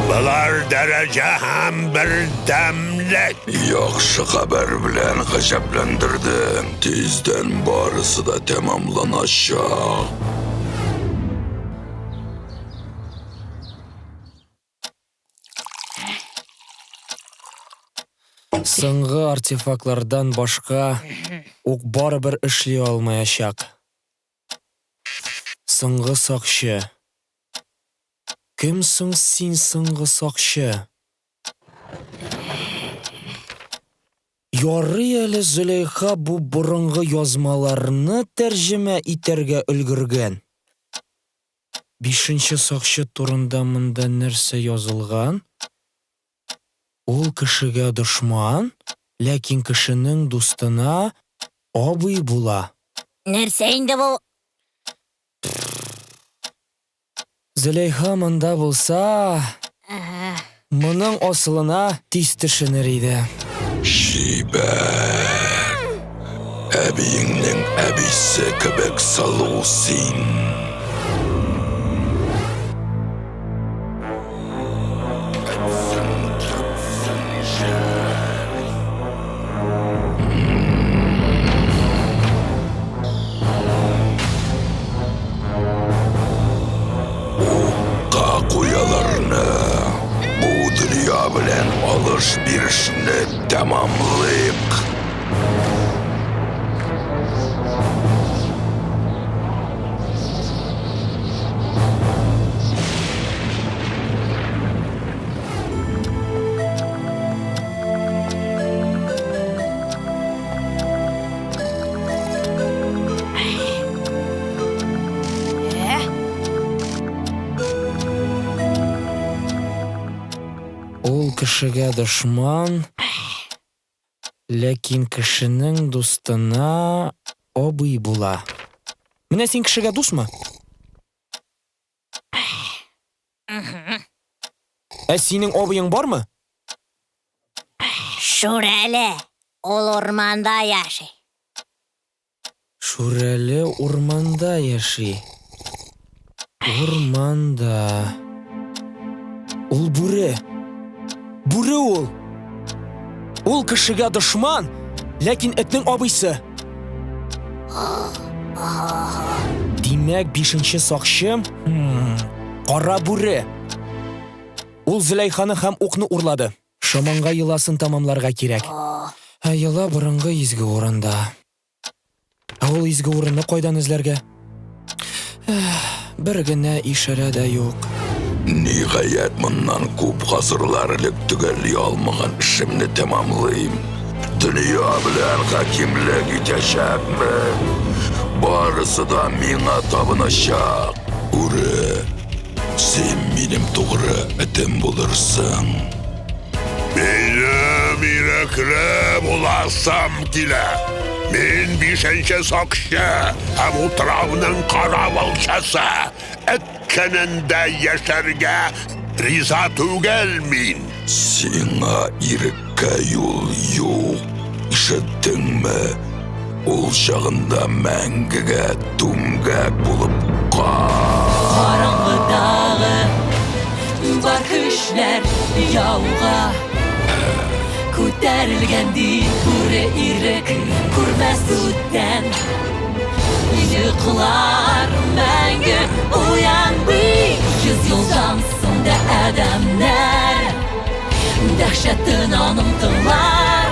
Болар дәрәҗә һәм бердәмлек. Яхшы хәбәр белән гаҗәпләндердең. Тиздән барысы да тәмамланачак. Соңгы артефактлардан башка ук барыбер эшли алмаячак. Соңгы сакчы. Кем соң син, соңгы сакчы? Ярый әле Зөләйха бу борынгы язмаларны тәрҗемә итәргә өлгергән. Бишенче сакчы турында монда нәрсә язылган? Ул кешегә дошман, ләкин кешенең дустына абый була. Нәрсә инде бу? Зөләйха монда булса, моның асылына тиз төшенер иде. Чибәр! Әбиеңнең әбисе кебек сылу син. Укка куяларны. Бу дөнья белән алыш-бирешне тәмамлыйк. Ул кешегә дошман, ләкин кешенең дустына абый була. Менә син кешегә дусмы? Ә синең абыең бармы? Шүрәле, ул урманда яши. Шүрәле урманда яши. Урманда. Ул бүре. Бүре ул. Ул кешегә дошман, ләкин этнең абыйсы. Димәк, бишенче сакчы, кара бүре. Ул Зөләйханы һәм укны урлады. Шаманга йоласын тәмамларга кирәк. Ә йола борынгы изге урында. Ә ул изге урынны кайдан эзләргә? Бер генә ишарә дә юк. Ниһаять, моннан күп гасырлар элек төгәлли алмаган эшемне тәмамлыйм. Дөнья белән хакимлек итәчәкмен. Барысы да миңа табыначак. Бүре, син минем тугры этем булырсың. Минем ирекле буласым килә. Мин бишенче сакчы һәм утрауның каравылчысы. Эт көнендә яшәргә риза түгел мин. Сиңа иреккә юл юк, ишеттеңме? Ул чагында мәңгегә түмгәк булып кал. Караңгыдагы бар көчләр яуга Күтәрелгән ди бүре ирек күрмәс бүтән Йокылар мәңге уянмый Йөз елдан соң да адәмнәр Дәһшәтен аның тыңлар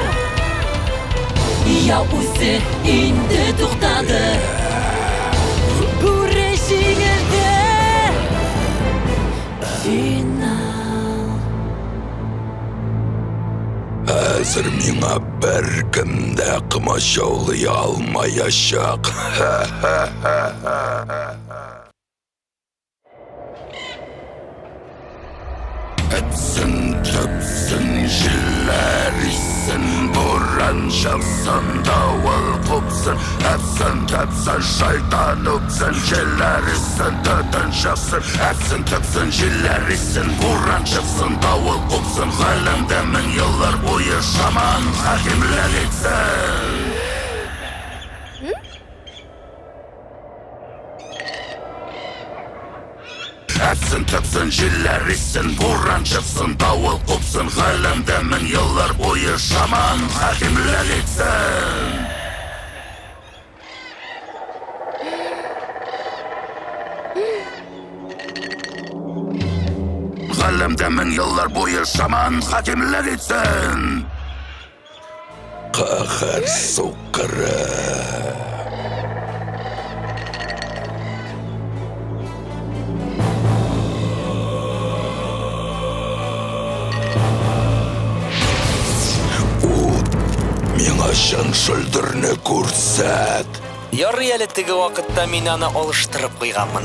Я үзе инде туктады Бүре җиңелде Финал Хәзер миңа беркем дә комачаулый алмаячак. Әтсен, төпсен, җилләр иссен, буран чыксын, давыл купсын, әтсен, төпсен, шайтан үпсен, җилләр иссен, төтен чыксын, әтсен, төпсен, җилләр иссен, буран чыксын, давыл купсын, галәмдә мең еллар буе шаман хакимлек итсен. Әтсен, төпсен, җилләр иссен, буран чыксын, давыл купсын, галәмдә мең еллар буе шаман хакимлек итсен. Галәмдә мең еллар буе шаман хакимлек итсен. Каһәр суккыры. Ут Миңа чын шөлдерне күрсәт. Ярый әле теге вакытта мин аны алыштырып куйганмын.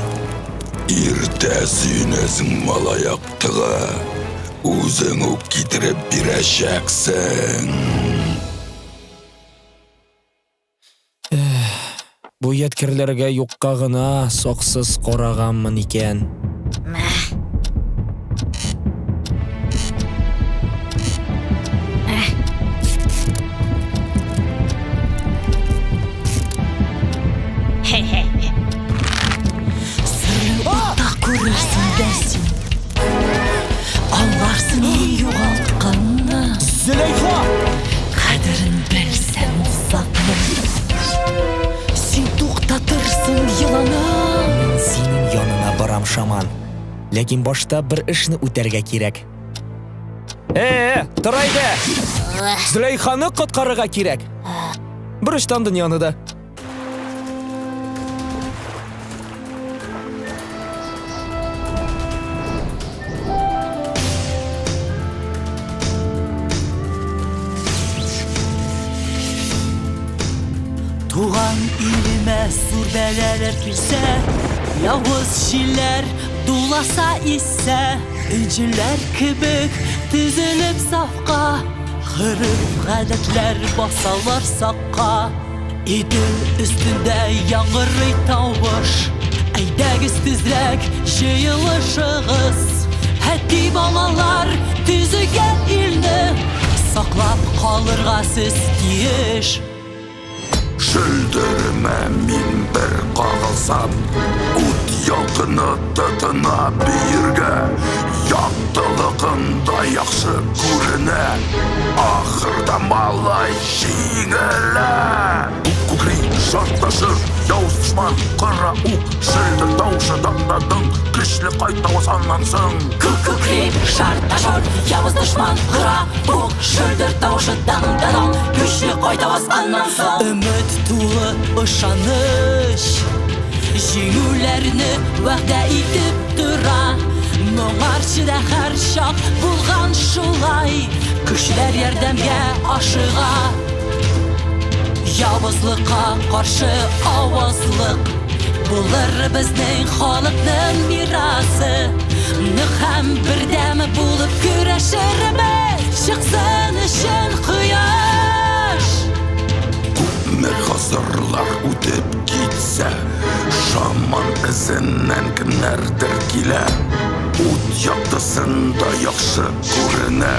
Иртә сөенәсең, малай актыгы. Үзең үк китереп бирәчәксең. Бу ядкәрләргә юкка гына саксыз караганмын икән. Серле утта күрерсең дә син. Аңларсың ни югалтканны. Зөләйха! Кадерен белсәң озакны. Син туктатырсың еланы. Мин синең яныңа барам, шаман. Ләкин башта бер эшне үтәргә кирәк. Э, тор әйдә! Зөләйханы коткарырга кирәк. Бер очтан дөньяны да. Туган илемә зур бәлаләр килсә, Явыз җилләр дуласа иссә, Энҗеләр кебек тезелеп сафка, Гореф-гадәтләр басалар сакка. Идел өстендә яңгырый тавыш. Әйдәгез тизрәк җыелышыгыз. Әти балалар төзегән илне саклап калырга сез тиеш. Шөлдеремә мин бер кагылсам, Ут ялкыны тотына биергә, Яктылыгында яхшы күренә, Ахырда малай җиңелә. Күк күкри, шартлашыр, явыз дошман, Кара ук, шөлдер тавышы даң-да-дың, Көчле кайтаваз аннан соң. Күк күкри, шартлашыр, явыз дошман, Кара ук, шөлдер тавышы даң-да-доң, Көчле кайтаваз аннан соң. Өмет тулы ышаныч, Җиңүләрне вәгъдә итеп тора. Моңарчы да һәрчак булган шулай, Көчләр ярдәмгә ашыга. Явызлыкка каршы авазлык Булыр безнең халыкның мирасы. Нык һәм бердәм булып көрәшербез, Чыксын өчен кояш. Күпме гасырлар үтеп китсә, Шаман эзеннән кемнәрдер килә. Ут яктысында яхшы күренә,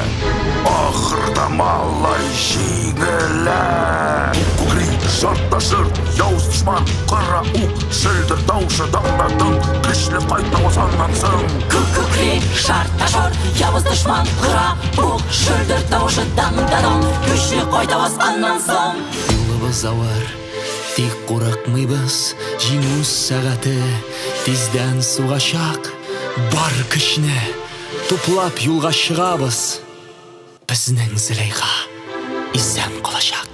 Ахырда малай җиңелә. Күк күкри, шартлашыр, явыз дошман, Кара ук, шөлдер тавышы даң-да-дың, Көчле кайтаваз аннан соң. Күк күкри, шартлашыр, явыз дошман, Кара ук, шөлдер тавышы даң-да-доң, Көчле кайтаваз аннан соң. Юлыбыз авыр, тик курыкмыйбыз, Җиңү сәгате тиздән сугачак. Бар көчне туплап юлга чыгабыз, Безнең Зөләйха исән калачак.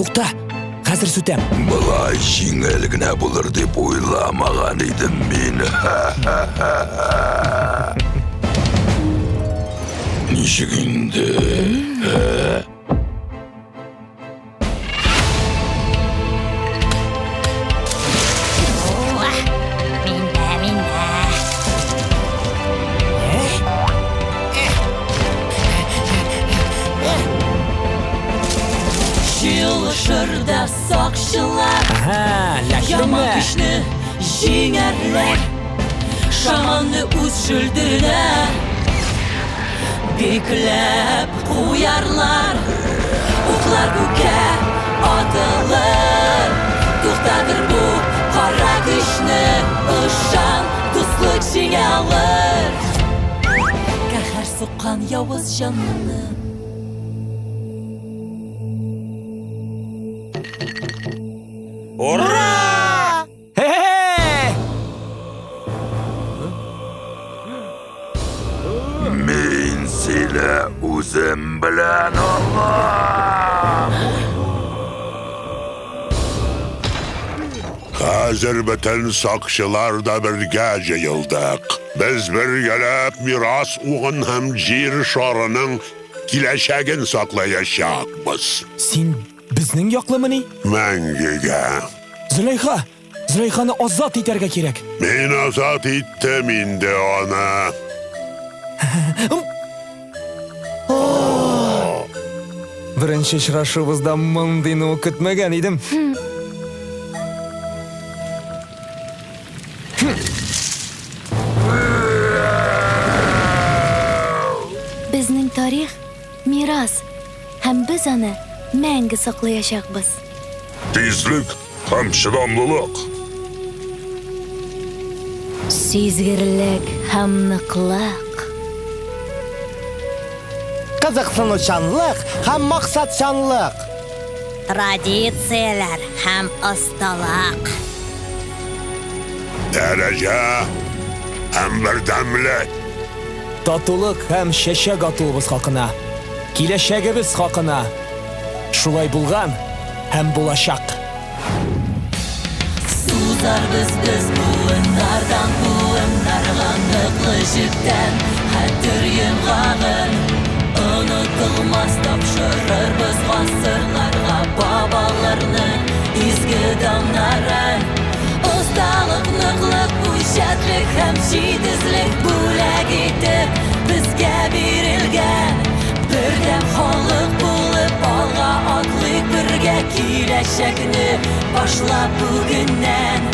Тукта, хәзер сүтәм. Болай җиңел генә булыр дип уйламаган идем мин. Ничек инде? Ә? Миндә, миндә. Җыелышыр да сакчылар. Яман көчне җиңәрләр. Шаманны үз шөлдеренә бикләп куярлар. Уклар күккә атылыр. Туктатыр бу кара көчне. Ышан, дуслык җиңә алыр. Каһәр суккан явыз җанны. Ура! Хе-хе! Мин сине үзем белән алам! Хәзер бөтен сакчылар да бергә җыелдык. Без бергәләп мирас угын һәм җир шарының киләчәген саклаячакбыз. Син безнең яклымыни? Мәңгегә. Зөләйха! Зөләйханы азат итәргә кирәк. Мин азат иттем инде аны. Беренче очрашуыбызда мондыйны ук көтмәгән идем. Безнең тарих, мирас, һәм без аны мәңге саклаячакбыз. Тизлек һәм чыдамлылык. Сизгерлек һәм ныклык. Кызыксынучанлык һәм максатчанлык. Традицияләр һәм осталык. Дәрәҗә һәм бердәмлек. Татулык һәм чәчәк атуыбыз хакына, киләчәгебез хакына. Шулай булган һәм булачак. Сузарбыз без буыннардан буыннарга ныклы җептән хәтер йомгагын. Онытылмас тапшырырбыз гасырларга бабаларның изге даннарын. Осталык, ныклык, үҗәтлек һәм җитезлек бүләк итеп безгә бирелгән. Бердәм халык булып алга атлыйк бергә киләчәкне башлап бүгеннән.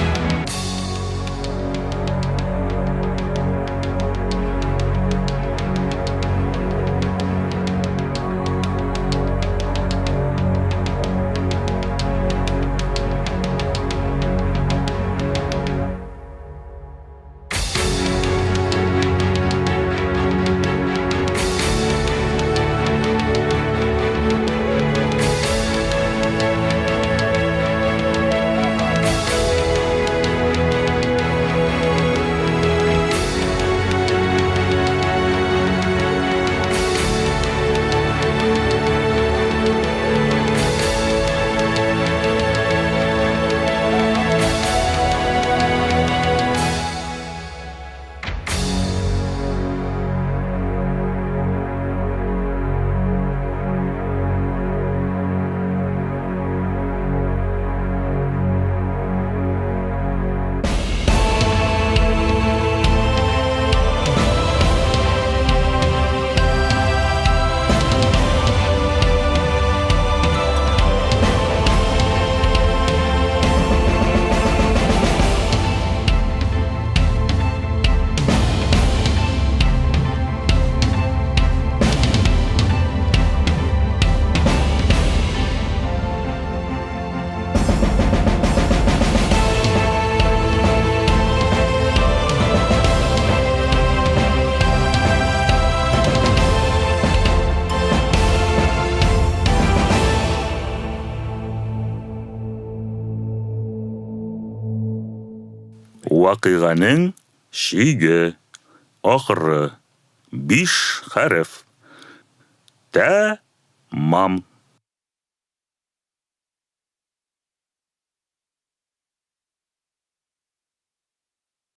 Вакыйганың чиге, ахыры, биш хәреф. Тә-мам.